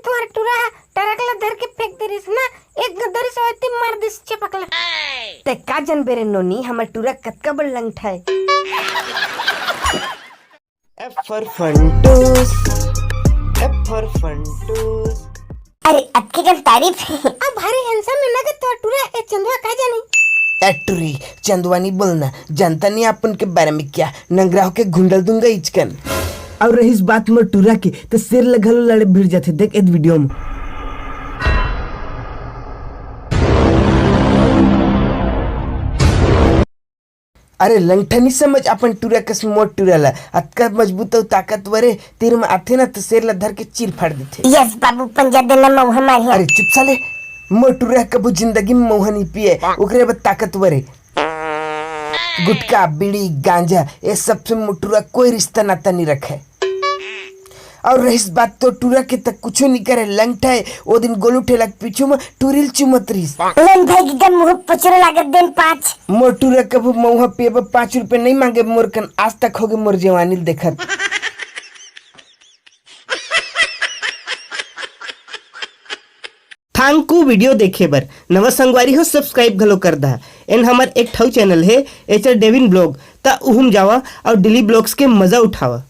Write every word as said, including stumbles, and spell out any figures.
तुहर टूरा ह ट्रक ला धर के फेंक दे रिस ना, एक गदरी से ओती मार दिस चपक ला। ते का जनबे रे नोनी, हमर टूरा कतका बड़ लंगठा हे। F for Funtoos, F for Funtoos। अरे अतके कन तारीफ। अब भारी handsome हे ना के तोर टूरा, ए चंदवा का जानी। ए टूरी, चंदवा नहीं बोलना, जानता नहीं अपन के बारे में क्या, नंगरा होके घुंडल दूंगा इचकन। और रहीस बात मोर टूरा के, तो शेर ल घलो लड़े भिड़ जाथे, देख एद video में। अरे लंगठा नहीं समझ अपन टूरा कस मोर टूरा ला, अतका मजबूत अउ ताकतवर हे, तीर में आथे ना तो शेर ला धर के चीर फाड़ देथे। Yes बाबू, पंजा देना मऊहा मारिया। अरे चुप साले, मोर टूरा कभू जिंदगी में मऊहा नहीं पिए, ओकरे बर ताकतवर हे। गुटखा, बीड़ी, गांजा, ये सब से मोर टूरा कोई रिश्ता नाता नहीं रखे। और रहीस बात तोर टूरा के, त कुछू नहीं करे, लंगठा हे। ओ दिन गोलू ठेला के पीछू में टूरी ल चूमत रहीस। लेन भाई के मुंह पचरो लागत देन पाँच। मोर टूरा कभू मऊहा पिए बर पाँच रुपए नहीं मांगे मोर कन, आज तक होगे मोर जवानी ल देखत। Thank you video देखे बर। नवा संगवारी हो, subscribe घलो कर दहा। एन हमर एक ठऊ channel हे, एचर डेविन vlog, त उहू म जावा और daily vlogs के मजा उठावा।